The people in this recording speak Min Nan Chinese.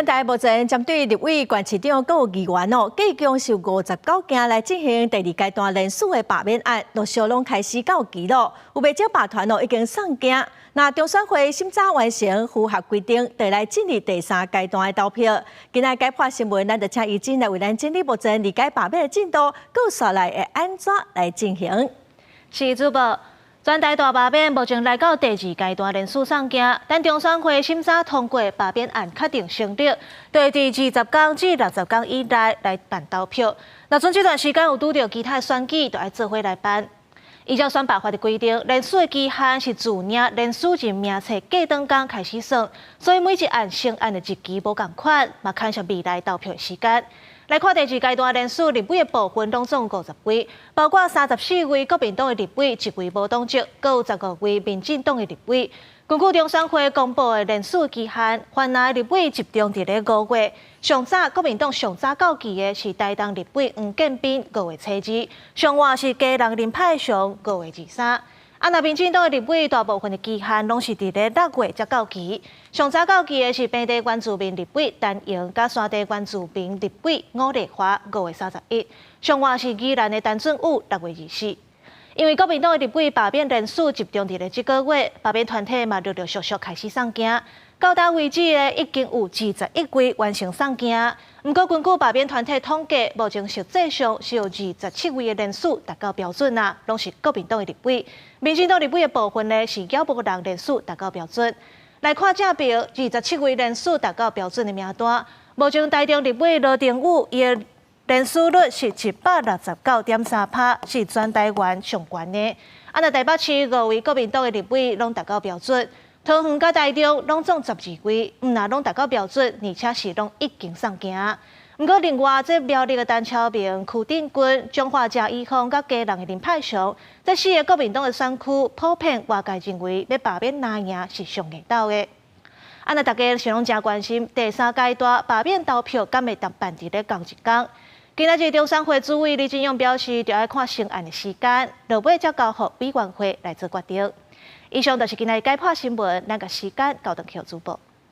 咱台目前針對立委、縣市長閣有議員哦，計共是59件來進行第二階段連署的罷免案，陸續攏開始到期咯。有袂少罷團哦已經送件，若中選會審查完成，符合規定，就來進入第三階段的投票。今仔解破新聞，咱就請怡珍來為咱整理目前二階罷免的進度，閣紲來會按怎來進行？是主播。全台大罷免目前來到第二階段連署送件，等中選會審查通過罷免案確定成立，就會佇20天至60天以內來辦投票。若準這段時間有拄著其他選舉，就愛做伙來辦。依照選罷法的規定，連署的期限是自領連署人名冊過轉工開始算，所以每一案成案的日期無仝款，嘛牽涉未來投票的時間。來看第二階段連署立委的部分，攏總50位，包括34位國民黨的立委，一位無黨籍，閣有15位民進黨的立委。根據中選會公布的連署期限，泛藍立委集中佇咧5月。上早國民黨上早到期的是台東立委黃建斌5月初2，上晚是基隆林派雄5月23。啊，若民進黨的立委大部分的期限攏是佇咧6月才到期，上早到期的是平地原住民立委陳瑩，佮山地原住民立委伍麗華5月31，上晚是宜蘭的陳俊武6月24。因為國民黨的立委罷免人數集中佇咧這個月，罷免團體嘛陸陸續續開始送件，到今為止的已經有21位完成送件。毋過根據罷免團體統計，目前實際上是有27位的連署達到標準啊，攏是國民黨的立委。民進黨立委的部分呢，是猶無人連署達到標準。來看這表，27位連署達到標準的名單，目前台中立委羅定宇，伊的連署率是169.3%，是全台灣上懸的。啊，若台北市五位國民黨的立委攏達到標準，桃園佮台中攏總12位，毋但攏達到標準，而且是攏已經送件。毋過另外，這苗栗的陳超明、邱振軍、彰化鄭怡鳳佮基隆的林派雄，這四个國民黨的選區普遍外界認為欲罷免藍贏是上硬鬥的。啊，若大家是攏誠關心第三階段罷免投票，敢會當辦佇咧仝一工？今仔日中選會主委李進勇表示，著愛看成案的時間，落尾才交予委員會來做決定。以上就是今仔日解破新聞，咱共時間交轉予主播。